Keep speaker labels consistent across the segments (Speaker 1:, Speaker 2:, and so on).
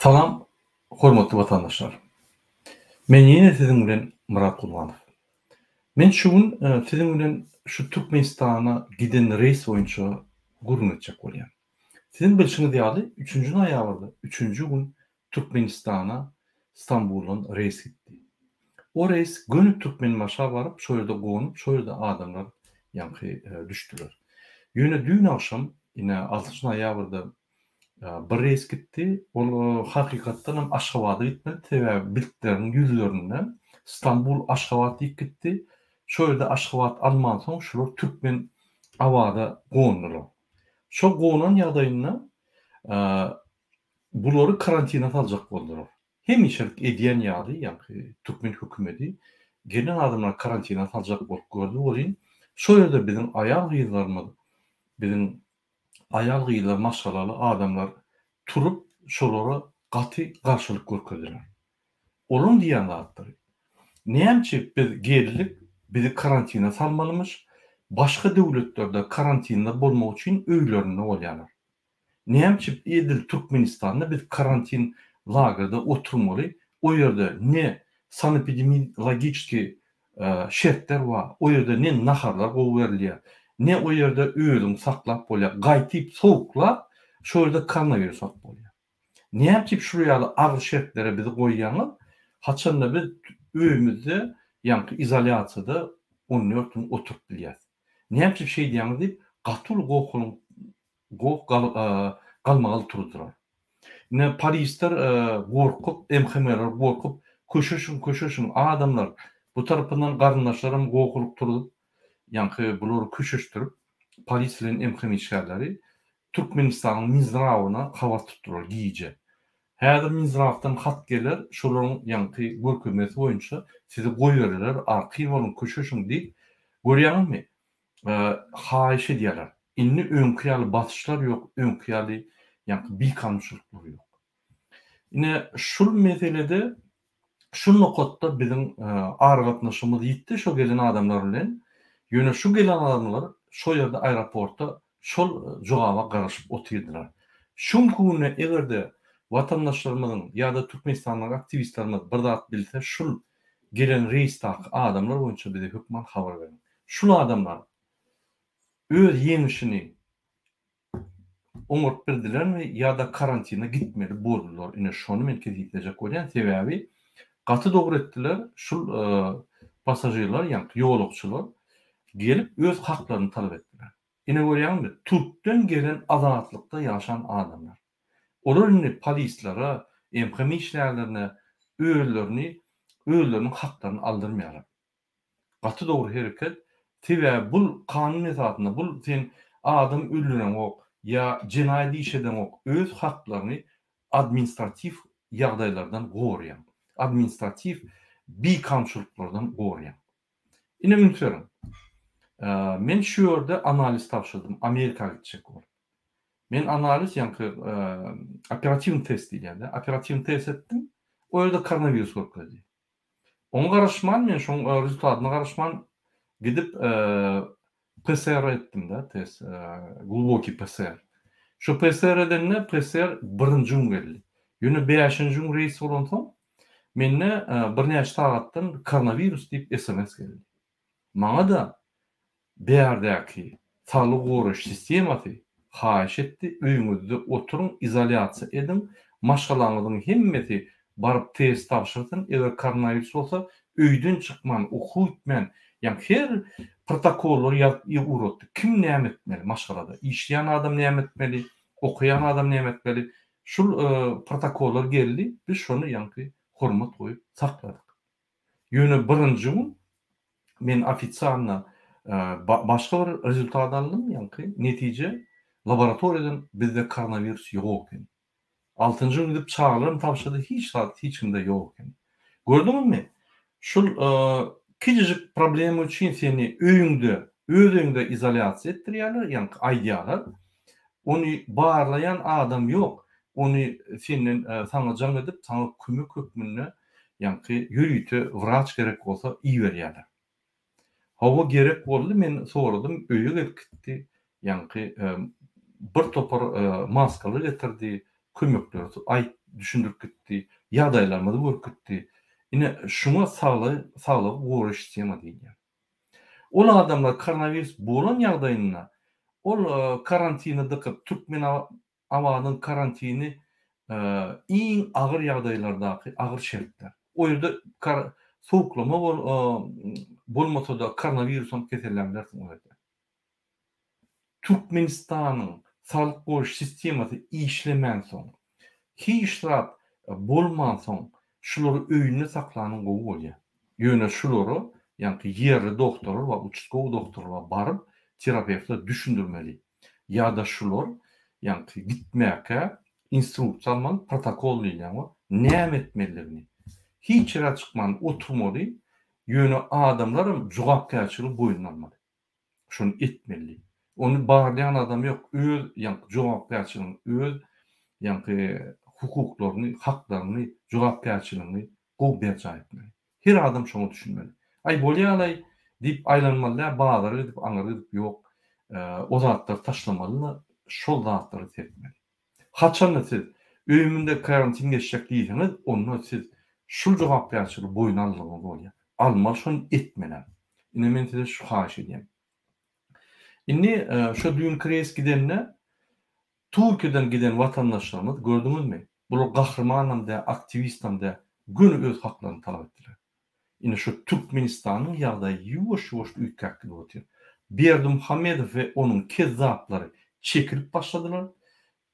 Speaker 1: Salam hormatly watandaşlar. Men ýene siziň bilen Myrat Gurbanow. Men şu gün siziň bilen şu Türkmenistana giden reýs boýunça gürrüň etjek bolýan. Siziň bilşiňiz ýaly üçünji noýabrda üçünji gün Türkmenistana Stambuldan reýs gitdi. O reýs göni Türkmenbaşa baryp şo ýerde gonup şo ýerde adamlar ýaňky düşdüler. Ýöne düýn agşam ine altynjy noýabrda Bir reýs gitdi. Ol hakykatdan hem Aşgabada gitmedi. Sebäbi biltleriň ýüzlerinde Stambul, Aşgabat diýip gitdi. Şo ýerde Aşgabat almansoň şular Türkmen Abada gondular. Şo gonan ýagdaýynda bulary karantina saljak boldular. Hemişelik edýän ýaly ýaňky türkmen hökümedi gelen adamlary karantina saljak bolup gördi welin, şo ýerde biziň aýal-gyzlarymyz, biziň aýal-gyzlar, maşgalaly adamlar turup şolara gaty garşylyk görkezdiler. Olaň diýýän zatlary, Nämçe biz geldik, bizi karantina salmalymyş, başga döwletlerde karantinde bolmak üçin öýlerinde bolýarlar. Nämçe edil Türkmenistanda biz karantin lagerde oturmaly, o ýerde ne sanepidemiologiçki şertler bar, o ýerde ne naharlar gowy berilýär, ne o ýerde özüňi saklap bolýar, gaýtyp sowuklap şo ýerde koronawirus alyp bolýar. Näme üçin şular ýaly agyr şertlere bizi goýýaňyz, haçanda biz öýümizde ýaňky izolýasiýada 14 gün oturyp bilýäs. Näme üçin şeýdýäňiz diýip gaty uly goh goh galmagal turdular. Ine polisler gorkup, MHM-ler gorkup, köşeşiň, köşeşiň, adamlar, bu tarapyndan garyndaşlaram gohulyk turzup, ýaňky bulary köşeşdirip, polis bilen MHM işgärleri Türkmenistanyň Minzdrawyna habar tutdular gije. Häzir Minzdrawdan hat geler, şolaryň ýaňky görkezmesi boýunça sizi goýbererler, arkaýyn boluň, köşeşiň diýip, görýäňizmi, haýyş edýärler. Indi öňki ýaly basyşlar ýok, öňki ýaly ýaňky bikanunçylyklar ýok. Ine, şul meselede, şu nokatda biziň aragatnaşygymyz ýitdi şo gelen adamlar bilen. Ýöne şu gelen adamlar şo ýerde aeroportda şol jogaba garaşyp otyrdylar. Şu günki günde eger-de watandaşlarymyzyň ýa-da Türkmenistandaky aktiwistlerimiz bir zat bilse şul gelen reýsdaky adamlar boýunça bize hökman habar beriň. Şul adamlar öz ýeňişini oňaryp bildilermi ýa-da karantina gitmeli boldular ine şony men kesgitlejek bolýan sebäbi gaty dogry etdiler şul passažirler ýaňky ýolagçylar gelip öz haklaryny talap etdiler. Ine görýäňmi türkden gelen azatlykda ýaşan adamlar. Olar indi polislere, MHM işgärlerine özlerini özleriniň haklaryny aldyrmaýarlar. Gaty dogry hereket. Sebäbi bul kanun esasynda bul sen adam öldüreňok ýa jenaýat iş edeňok öz haklaryňy administratiw ýagdaýlardan goraýaň. Administratiw bikanunçylyklardan goraýaň. Ine üns beriň. Men şu ýerde analiz tabşyrdym Amerika gitjek bolup. Men analiz ýaňky operatiwnyý test diýilýär-de, operatiwnyý test etdim. O ýerde koronawirus görkezdi. Oňa garaşman men şoň rezultatyna garaşman gidip PCR etdim-de test, glubokiý PCR. Şo PCR edende PCR birinji gün geldi. Ýöne bäşinji gün reýs bolansoň mende birnäçe sagatdan koronawirus diýip sms geldi. Maňa-da Bärdäki saglygy goraýyş sistemasy haýyş etdi, öýüňizde oturyň, izolýasiýa ediň, maşgalaňyzyň hemmesi baryp test tabşyrsyn, eger koronawirus bolsa, öýden çykman, okuwa gitmän, ýagny her protokollary ýazyp ugratdy, kim näme etmeli maşgalada, işleýän adam näme etmeli, okaýan adam näme etmeli, şul protokollar geldi, biz şony ýaňky hormat goýup sakladyk. Ýöne birinji gün men ofisialno başga bir rezultat aldym, ýaňky netije laboratoriýadan bizde koronawirus ýok eken. Altynjy gün gidip çagalaram tabşyrdy, hiç zat hiç kimde ýok eken. Gördüňizmi? Şul kiçijik problema üçin seni öýüňde, öz öýüňde izolýasiýa etdirýärler, ýaňky aýdýarlar. Ony barlaýan adam ýok. Ony senden saňa jaň edip, saňa kömek hökmünde ýaňky ýörite wraç gerek bolsa iberýärler. Hawa gerek boldy men soradym öýe gelip gitdi ýaňky bir topar maskalar getirdi kömekleri aýt. düşündirip gitdi, ýagdaýlarymyzy görüp gitdi. Ine, şuňa saglygy saglygy goraýyş sistema diýilýär. Ol adamlar koronawirus bolan ýagdaýynda ol karantine dykyp Türkmenabadyň karantini iň agyr ýagdaýlardaky agyr şertler. O ýerde sowuklama bolmasa-da koronawirusam kesellän bilersiň o ýerde. Türkmenistanyň saglyk goraýyş sistemasy işlemänsoň, hiç zat bolmansoň şulary öýünde saklanyň gowy bolýar. Ýöne şulara ýaňky ýerli dogtorlar bar, uçastkowy dogtorlar bar, baryp terapewtler düşündirmeli. Ýa-da şular ýaňky gitmäkä instruksiýa almaly, protokol diýilýän bar, näme etmelidigini. Hiç ýere çykman oturmaly, ýöne adamlaram jogapkärçiligi boýnuna almaly. Şony etmeli. Ony barlaýan adam ýok. Öz ýaňky jogapkärçiligiňi, öz ýaňky hukuklaryny, haklaryny, jogapkärçiligiňi gowy berjaý etmeli. Her adam şoňa düşünmeli. Aý bolýalaý diýip aýlanmaly däl, bazara gidip, aňyra gidip ýok. O zatlary taşlamaly-da, şol zatlary sertmeli. Haçanda siz öýümde karantin geçjek diýseňiz, onda siz şul jogapkärçiligi boýun aldygyňyz bolýar. Almaly şony etmelem. Ine men size şu haýyş edýän. Indi şo düýnki reýs gidende Türkiýeden giden watandaşlarymyz gördüňizmi? Bular gahrymanam däl, aktiwistam däl, göni öz haklaryny talap etdiler. Ine şu Türkmenistanyň ýagdaýy ýuwaş-ýuwaş üýtgäp gidip otyr. Berdimuhamedow we onuň kezzaplary çekilip başladylar.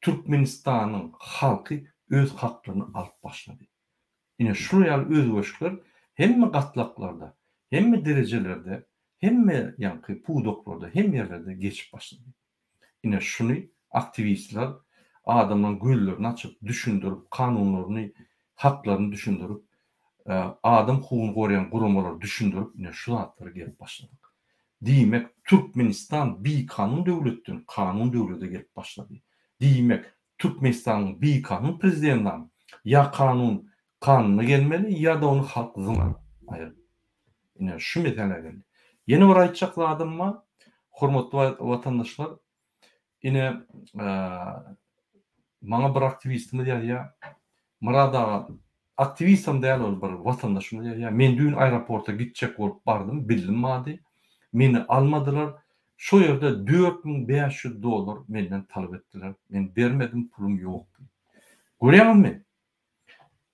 Speaker 1: Türkmenistanyň halky öz haklaryny alyp başlady. Ine şular ýaly özgerişler hemme gatlaklarda, hemme derejelerde, hemme ýaňky pudaklarda, hemme ýerlerde geçip başlady. Ine şuny aktiwistler adamlaryň gözlerini açyp, düşündirip, kanunlaryny, haklaryny düşündirip, adam hukugyny goraýan guramalar düşündirip ine şu zatlara gelip başladyk. Diýmek Türkmenistan bikanun döwletden kanun döwlede gelip başlady. Diýmek Türkmenistanyň bikanun prezidendam ýa kanun kanuna gelmeli ýa-da ony halk zyňar aýryp. Ine şu meselä geldi. Ýene bir aýtjak zadym bar, hormatly watandaşlar, ine maňa bir aktiwistimiz ýazýar, Myrat aga, aktiwistam däl ol bir watandaşymyz ýazýar, men düýn aeroporta gitjek bolup bardym, bildim bady, meni almadylar, şo ýerde 4500 dollar menden talap etdiler, men bermedim, pulum ýok diýip. Görýäňizmi?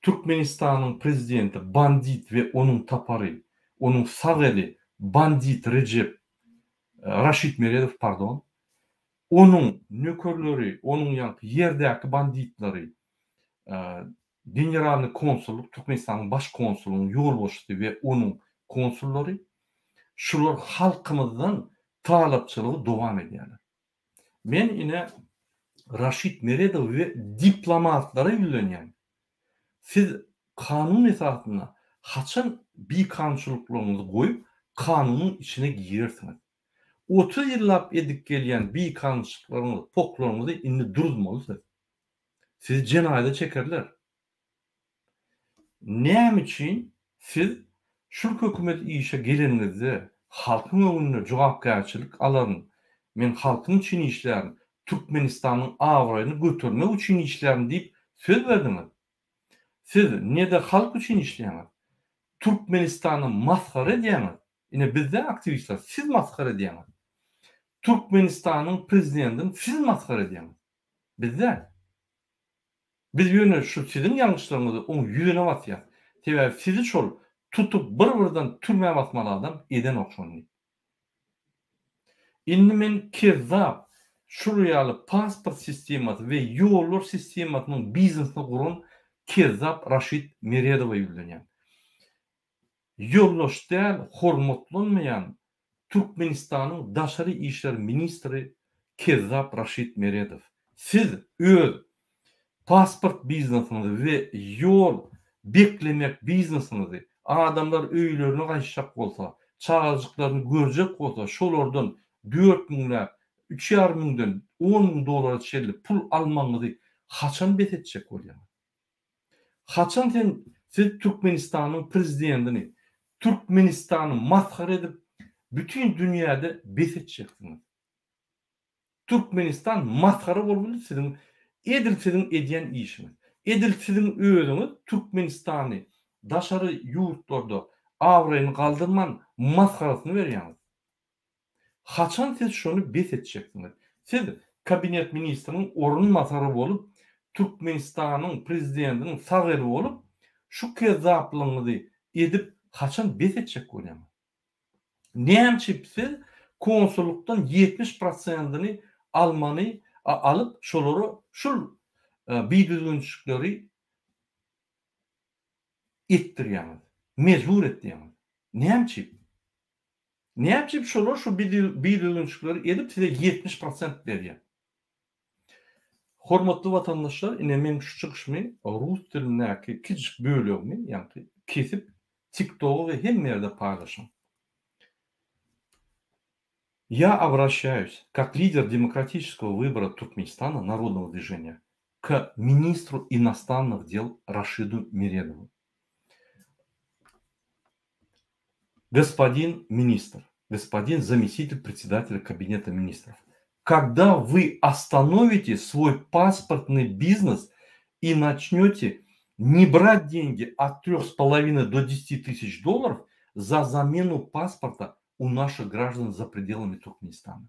Speaker 1: Türkmenistanyň prezidenti bandit we onuň tapary, onuň sag eli bandit Rejep, Raşid Meredow pardon, onuň nökerleri, onuň ýaňky ýerdäki banditleri, generalnyý konsullyk, Türkmenistanyň baş konsulynyň ýolbaşçysy we onuň konsullary, şular halkymyzdan talapçylygy dowam edýärler. Men ine Raşid Meredow we diplomatlara ýüzlenýän. Siz kanun esasynda haçan bikanunçylyklaryňyzy goýup kanunyň içine girersiňiz? 30 ýyllap edip gelýän bikanunçylyklaryňyzy, poklaryňyzy indi duruzmaly siz. Sizi jenaýata çekerler. Näme üçin siz şul hökümet işe geleniňizde halkyň öňünde jogapkärçilik alaryn, men halkym üçin işlärin, Türkmenistanyň abraýyny götermek üçin işlärin diýip söz berdiňiz? Siz ne-de halk üçin işleýäňiz, Türkmenistany masgara edýäňiz, ine biz däl aktiwistler, siz masgara edýäňiz. Türkmenistanyň prezidentini siz masgara edýäňiz, biz däl. Biz ýöne şu siziň ýalňyşlaryňyzy oň ýüzüne basýas. Sebäbi sizi şol tutup bir-birden türmä basmaly adam edenok şony. Indi men kezzap şul ýaly pasport sistemasy we ýollar sistemasynyň biznesini guran kezzap Raşid Meredowa ýüzlenýän. Ýoldaş däl hormatlanmaýan Türkmenistanyň daşary işler ministri kezzap Raşid Meredow. Siz öz pasport biznesiňizi we ýol beklemek biznesiňizi adamlar öýlerine gaýtjak bolsa, çagajyklaryny görjek bolsa şolardan dört müňläp, üç ýarym müňden on müň dollara çenli pul almagyňyzy haçan bes etjek bolýaňyz? Haçan sen siz Türkmenistanyň prezidentini Türkmenistany masgara edip bütin dünýäde bes etjeksiňiz. Türkmenistan masgara bolmaly siziň edil siziň edýän işiňiz. Edil siziň özüňiz Türkmenistany daşary ýurtlarda abraýyny galdyrman masgarasyny berýäňiz. Haçan siz şony bes etjeksiňiz? Siz kabinet ministriniň orunbasary bolup Türkmenistanyň prezidentiniň sag eli bolup şu kezzaplygyňyzy edip haçan bes etjek bolýaňyz? Näme üçin siz konsullykdan 70 prosentini almany alyp şolara şul bidüzgünçilikleri etdirýäňiz, mejbur etýäňiz? Näme üçin? Näme üçin şolar şu bidüzgünçilikleri edip size 70 prosent berýär? Hormatly watandaşlar ine meň şu çykyşymy rus dilindäki kiçijik bölegimi ýaňky kesip tiktoga we hemme ýerde paýlaşyň. Я обращаюсь, как лидер демократического выбора Туркменистана, Народного движения, к министру иностранных дел Рашиду Мередову. Господин министр, господин заместитель председателя кабинета министров, когда вы остановите свой паспортный бизнес и начнете не брать деньги от 3,5 до 10 тысяч долларов за замену паспорта у наших граждан за пределами Туркменистана.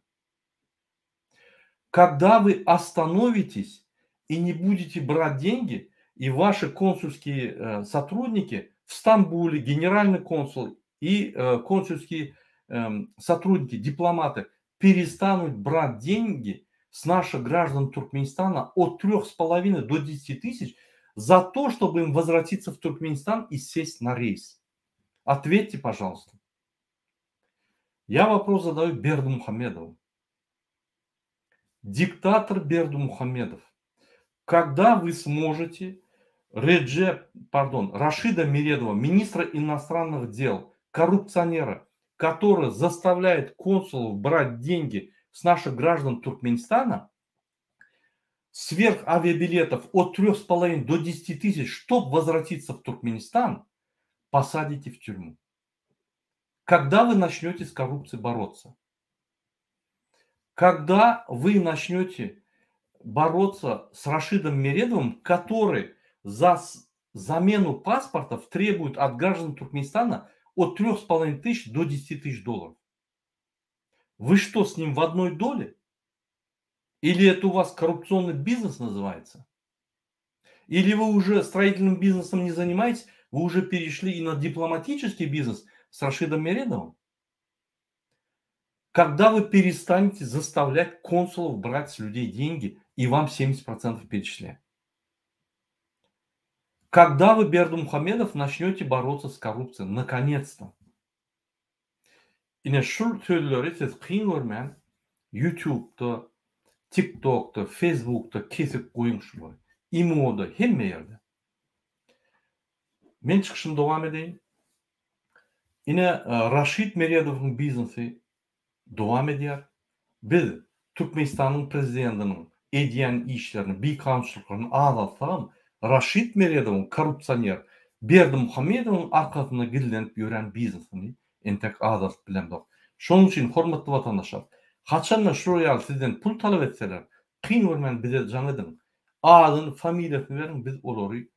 Speaker 1: Когда вы остановитесь и не будете брать деньги, и ваши консульские э, сотрудники в Стамбуле, генеральный консул и э, консульские эм, сотрудники, дипломаты перестанут брать деньги с наших граждан Туркменистана от 3,5 до 10 тысяч за то, чтобы им возвратиться в Туркменистан и сесть на рейс. Ответьте, пожалуйста. Я вопрос задаю Бердымухамедову. Диктатор Бердымухамедов, когда вы сможете Реджеп, пардон, Рашида Мередова, министра иностранных дел, коррупционера, который заставляет консулов брать деньги с наших граждан Туркменистана, сверх авиабилетов от 3,5 до 10 тысяч, чтобы возвратиться в Туркменистан, посадите в тюрьму. Когда вы начнете с коррупцией бороться? Когда вы начнете бороться с Рашидом Мередовым, который за замену паспортов требует от граждан Туркменистана от 3,5 тысяч до 10 тысяч долларов? Вы что, с ним в одной доле? Или это у вас коррупционный бизнес называется? Или вы уже строительным бизнесом не занимаетесь, вы уже перешли и на дипломатический бизнес с Рашидом Мередовым? Когда вы перестанете заставлять консулов брать с людей деньги и вам 70% перечислять? Когда вы, Бердымухамедов, начнете бороться с коррупцией? Наконец-то. Ine şul sözleri siz kyn görmän YouTube'da, TikTok'da, Facebook'da kesip goýuň şulary. Imo'da, hemme ýerde. Men çykyşymy dowam edeýin. Ine Raşid Meredowyň biznesi dowam edýär. Biz Türkmenistanyň prezidentiniň edýän işlerini, bikanunçylyklaryny azaltsagam, Raşid Meredowyň korrupsioner Berdimuhamedowyň arkasynda gizlenip ýören biznesini entek azaltyp bilemzok. Şonuň üçin hormatly watandaşlar, haçanda şular ýaly sizden pul talap etseler, kyn görmän bize jaň ediň. Adyny, familiýasyny beriň, biz olary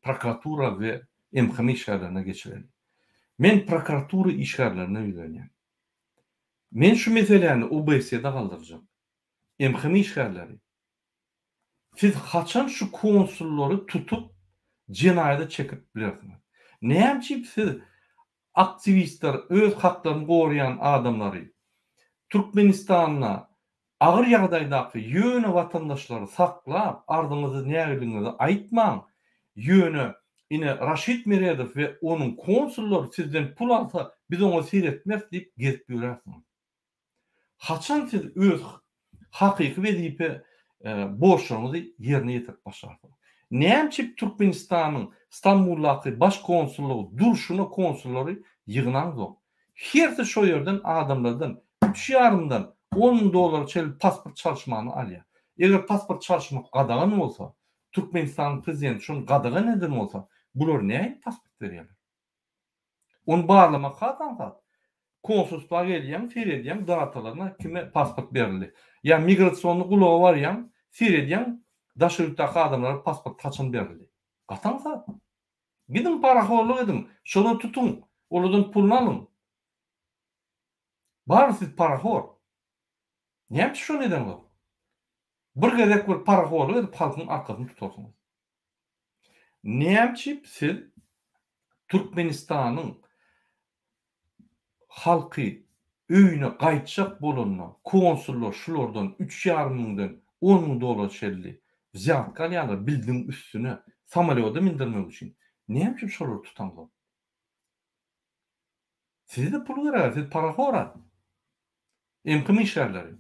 Speaker 1: prokuratura we MHM işgärlerine geçireli. Men prokuratura işgärlerine ýüzlenýän. Men şu meseläni OBSE-de galdyrjak. MHM işgärleri, siz haçan şu konsullary tutup jenaýata çekip bilersiňiz? Näme üçin siz aktiwistler, öz haklaryny goraýan adamlary Türkmenistanda agyr ýagdaýdaky ýöne watandaşlary saklap, arzyňyzy, nägiligiňizi aýtmaň, ýöne ine Raşid Meredow we onuň konsullary sizden pul alsa, biz oňa seretmeris diýip gezip ýörärsiňiz. Haçan siz öz hakyky wezipe borçlaryňyzy ýerine ýetirip başlarsyňyz? Näme üçin Türkmenistanyň Stambuldaky baş konsullygy durşuna konsullary ýygnaňzok? Hersi şo ýerden adamlardan üç ýarymdan on müň dollara çenli pasport çalyşmany alýar. Eger pasport çalyşmak gadagan bolsa, Türkmenistanyň prezidenti şony gadagan eden bolsa, bular nähili pasport berýärler? Ony barlamak has aňsat. Konsulstwa gelýäň, seredýäň datalaryna kime pasport berildi. Ýa migrasionnyý gulaga barýaň, seredýäň. Daşary ýurtdaky adamlara pasport haçan berildi? Gaty aňsat. Gidiň parahorlyk ediň, şolary tutuň, olardan puluny alyň. Bary siz parahor. Näme üçin şony edeňzok? Bir gezek bir parahorlyk edip halkyň arkasyny tutarsyňyz. Näme üçin siz Türkmenistanyň halky öýüne gaýtjak bolanda konsullar şulardan üç ýarym müňden on müň dollara çenli wzýatka alýarlar bildiň üstüne samolýoda mindirmek üçin. Näme üçin şolary tutaňzok? Size-de pul gerek, siz parahor-a. MKM işgärleri.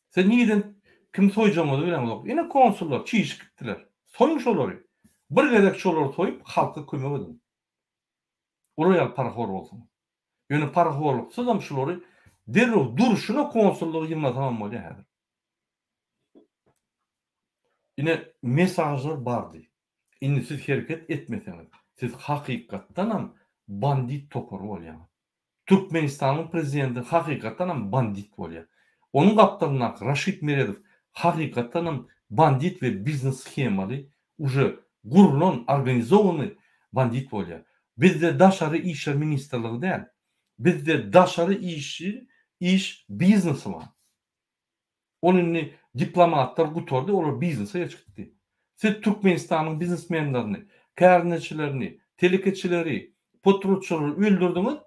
Speaker 1: Siz nireden kimi soýjagyňyzy bileňzok. Ine konsullar çişip gitdiler. Soýuň şolary. Bir gezek şolary soýup halka kömek ediň. Olar ýaly parahor bolsaňyz. Ýöne parahorluksyzam şulary derrew durşuna konsullygy ýygnasaňam bolýar häzir. Ine mesajlar bardy. Indi siz hereket etmeseňiz, siz hakykatdanam bandit topary bolýaňyz. Türkmenistanyň prezidenti hakykatdanam bandit bolýar. Onuň gapdalyndaky Raşid Meredow hakykatdanam bandit we biznes shemaly uje gurlan organizowanyý bandit bolýar. Bizde daşary işler ministrligi däl. Bizde daşary işi iş biznesi bar. Ol indi diplomatlar gutardy, olar biznese geçip gitdi. Siz Türkmenistanyň biznesmenlerini, kärendeçilerini, telekeçileri, potratçylary öldürdiňiz,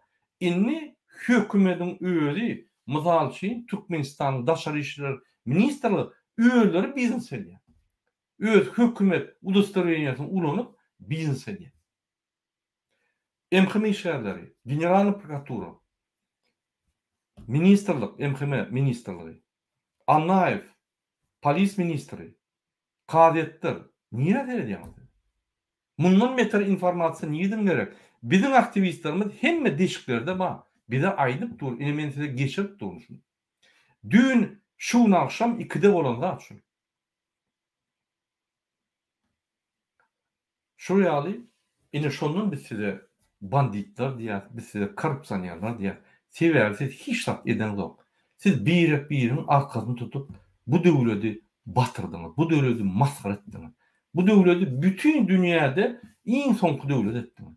Speaker 1: indi hökümediň özi, mysal üçin, Türkmenistanyň Daşary işler ministrligi özleri biznes edýär. Öz hökümet udostowreniýasyny ulanyp biznes edýär. MHM işgärleri, Generalnyý prokuratura, ministrlik, MHM ministrligi, Annaýew, polis ministri, kazyýetler, nirä seredýäňiz siz? Mundan beter informasiýa nirden gerek? Biziň aktiwistlerimiz hemme deşiklerde bar. Bize aýdyp dur, ine men size geçirip durun şuny. Düýn şu gün agşam ikide bolan zat şu. Şol ýaly, ine şondan biz size banditler diýýäs, biz size korrupsionerler diýýäs. Sebäbi siz hiç zat edeňzok. Siz birek-biriň arkasyny tutup bu döwledi batyrdyňyz, bu döwledi masgara etdiňiz. Bu döwledi bütin dünýäde iň soňky döwlet etdiňiz.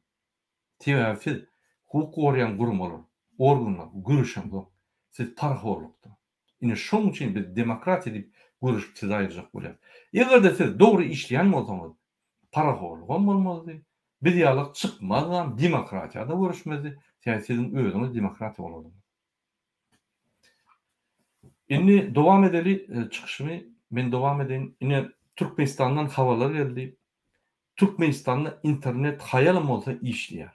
Speaker 1: Sebäbi siz hukuk goraýan guramalar, organlar göreşeňzok. Siz parahorlukda. Ine şoň üçin biz demokratiýa diýip göreşip sizi aýyrjak bolýas. Eger-de siz dogry işleýän bolsaňyz, parahorlugam bolmazdy, biz ýalyk çykmazdam, demokratiýada göreşmezdi, sebäbi siziň özüňiz demokratiýa bolardyňyz. Indi dowam edeli çykyşymy, men dowam edeýin. Ine Türkmenistandan habarlar geldi. Türkmenistanda internet haýalam bolsa işleýär.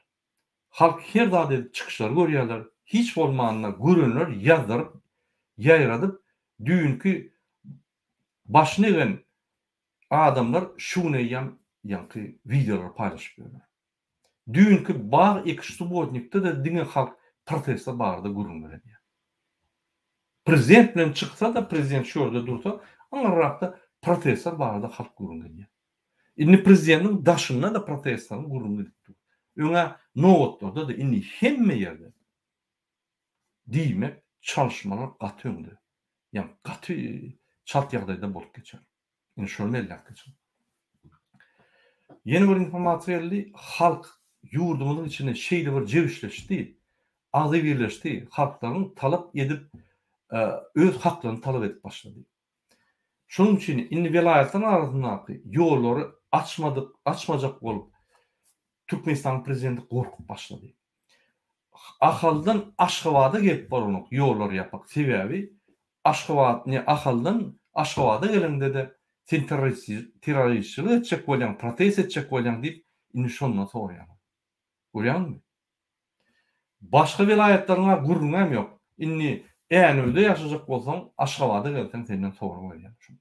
Speaker 1: Halk her zat edip çykyşlary görýärler, hiç bolmanda görenler ýazdyryp, ýaýradyp, düýnki başyny egen adamlar şu gün eýýäm ýaňky wideolary paýlaşyp ýörler. Düýnki bag ekiş subotnikde-de diňe halk protestler barada gürrüňler edýär. Prezident bilen çyksa-da, prezident şu ýerde dursa, aňyrrakda protestler barada halk gürrüň edýär. Indi prezidentiň daşynda-da protestleriň gürrüňi gidip dur. Öň-ä nobatlarda-da, indi hemme ýerde. Diýmek, çalyşmalar gaty öňde. Ýagny gaty çalt ýagdaýda bolup geçer. Indi şony belläp geçiň. Ýene bir informasiýa geldi, halk ýurdumyzyň içinde şeýle bir jebisleşdi, agzybirleşdi, halklaryň talap edip, öz haklaryny talap edip başlady. Şonuň üçin indi welaýatlaryň arasyndaky ýollary açmadyk, açmajak bolup Türkmenistanyň prezidenti gorkup başlady. Ahaldan Aşgabada gelip bolanok ýollar ýapyk. Sebäbi Aşgabat ne Ahaldan Aşgabada geleňde-de sen terroristçilik etjek bolýaň, protest etjek bolýaň diýip indi şondan soraýarlar. Görýäňizmi? Başga welaýatlaryň-a gürrüňem ýok. Indi Änewde ýaşajak bolsaň, Aşgabada gelseň senden sorag berýär şol.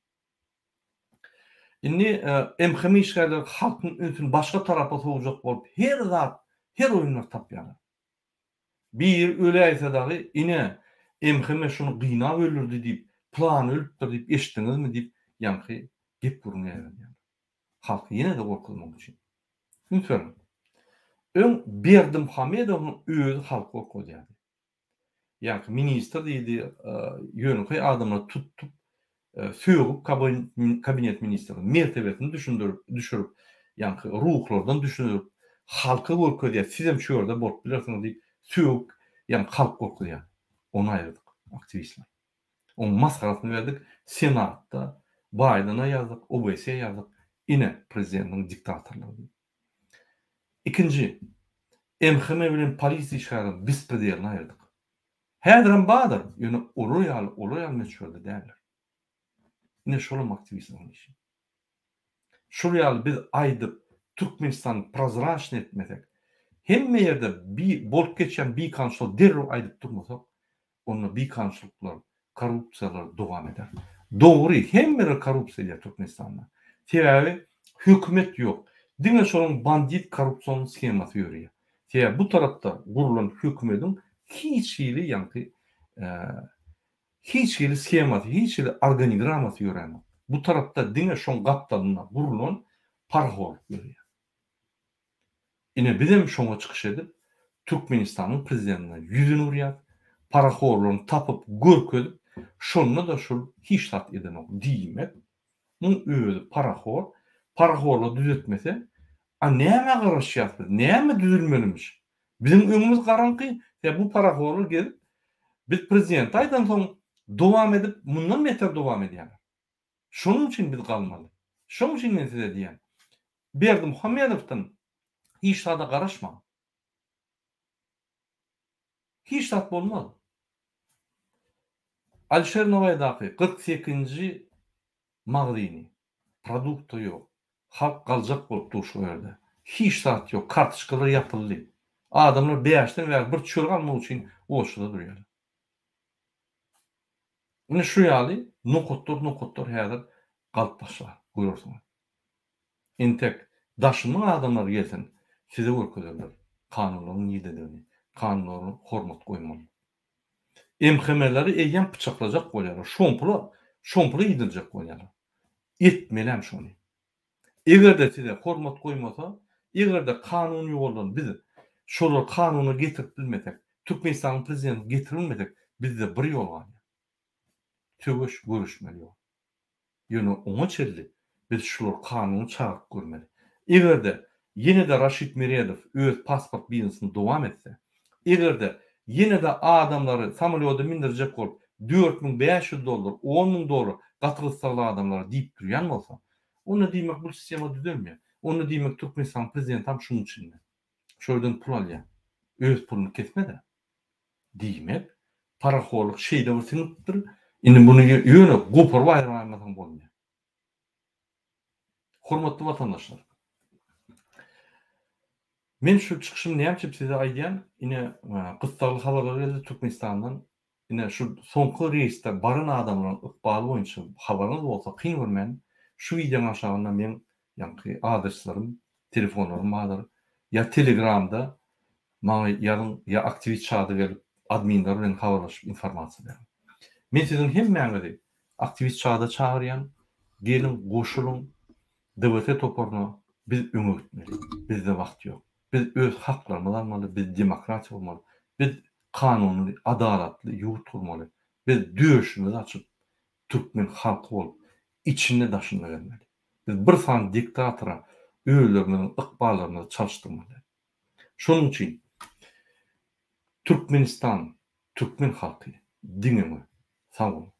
Speaker 1: Indi MHM işgärleri halkyň ünsüni başga tarapa sowjak bolup her zat, her oýunlar tapýarlar. Biri öläýse dagy ine MHM şuny gynap öldürdi diýip, pylany ölüpdir diýip eşitdiňizmi diýip ýaňky gep-gürrüň ýaýradýarlar. Halky ýene-de gorkuzmak üçin. Üns beriň. Öň Berdimuhamedowyň özi halky gorkuzýardy. Ýaňky ministr diýdi, ýönekeý adamlary tutup. sögüp kabinet ministriniň mertebesini düşündirip, düşürip, ýaňky ruhlardan düşündirip, halka görkezýär, sizem şu ýerde bolup bilersiňiz diýip, sögüp, ýaňky halk gorkuzýar. Ony aýyrdyk, aktiwistler. Onuň masgarasyny berdik, Senatda Baýdena ýazdyk, OBSE ýazdyk, ine prezidentiň diktatorlygy diýip. Ikinji, MHM bilen polisiýa işgäriniň bespredelini aýyrdyk. Häzirem bardyr, ýöne olar ýaly, olar ýaly möçberde däldir. Ine şolam aktiwistleriň işi. Şol ýaly biz aýdyp Türkmenistany prozraçnyý etmesek, hemme ýerde bi bolup geçýän bikanunçylygy derrew aýdyp durmasak, onda bikanunçylyklar, korrupsiýalar dowam eder. Dogry, hemmeler korrupsiýa edýär Türkmenistanda. Sebäbi hökümet ýok. Diňe şolaryň bandit korrupsion shemasy ýöreýär. Sebäbi bu tarapda gurulan hökümediň hiç hili ýaňky hiç hili shemasy, hiç hili organigramasy ýöränok. Bu tarapda diňe şoň gapdalynda gurulan parahorluk ýöreýär. Ine bizem şoňa çykyş edip Türkmenistanyň prezidentine ýüzüni urýas, parahorlaryny tapyp görkezip şonda-da şol hiç zat edenok diýmek muň özi parahor, parahorlar düzetmese a nämä garaşýas biz näme düzülmelimiş biziň öňümiz garaňky sebäbi bu parahorlar gezip biz prezidente aýdansoň dowam edip mundan beter dowam edýärler. Şonuň üçin biz galmaly. Şonuň üçin men size diýýän, Berdimuhamedowdan hiç zada garaşmaň. Hiç zat bolmaz. Alişer Nowaýdaky 48-nji magzyny, produkta ýok. Halk galjak bolup dur şo ýerde. Hiç zat ýok, kartoçkalar ýapyldy. Adamlar bäşden bäri bir çörek almak üçin oçurda durýarlar. Ine şu ýaly nokatlar nokatlar häzir galyp başlar, görersiňiz. Entek daşyndan adamlar gelsin, size görkezerler kanunlaryň nirededigini, kanunlara hormat goýmaly. MHM-leri eýýäm pyçaklajak bolýarlar, şompula, şompula iýdirjek bolýarlar. Etmelem şony. Eger-de size hormat goýmasa, eger-de kanuny ýoldan biz şolary kanuna getirip bilmesek, Türkmenistanyň prezidentini getirip bilmesek, bizde bir ýol galýar. Söweş, göreşmeli ýol. Ýöne oňa çenli biz şulary kanuna çagyryp görmeli. Eger-de ýene-de Raşid Meredow öz pasport biznesini dowam etse, eger-de ýene-de adamlary samolýoda mindirjek bolup 4500 dollar, 10 000 dollar gaty gyssagly adamlara diýip durýan bolsa, Onda diýmek bu sistema düzelmeýär. Onda diýmek Türkmenistanyň prezidentam şuň içinde. Şo ýerden pul alýar. Öz puluny kesmede. Diýmek, parahorlyk şeýle bir siňipdir, indi muny ýöne goparyp aýyraýmasaň bolmaýar. Hormatly watandaşlar! Men şu çykyşymy näme üçin size aýdýan, ine gyssagly habarlar geldi Türkmenistandan. Ine şu soňky reýsde baran adamlaryň ykbaly boýunça habaryňyz bolsa kyn görmän şu wideoň aşagynda meň ýaňky adreslerim, telefonlarym bardyr. Ýa telegramda maňa ýazyň ýa aktiwist çada gelip adminler bilen habarlaşyp informasiýa beriň. Men siziň hemmäňizi aktiwist çada çagyrýan, geliň goşulyň DWT toparyna biz öňe gitmeli. Bizde wagt ýok. Biz öz haklarymyzy almaly, biz demokratiýa gurmaly, biz kanunyly, adalatly ýurt gurmaly, biz döşümizi açyp, türkmen halky bolup, içinde-daşynda gezmeli. Biz bir sany diktatora özlerimiziň ykballarymyzy çalyşdyrmaly. Şonuň üçin Türkmenistan, türkmen halky diňe öňe. Sag boluň.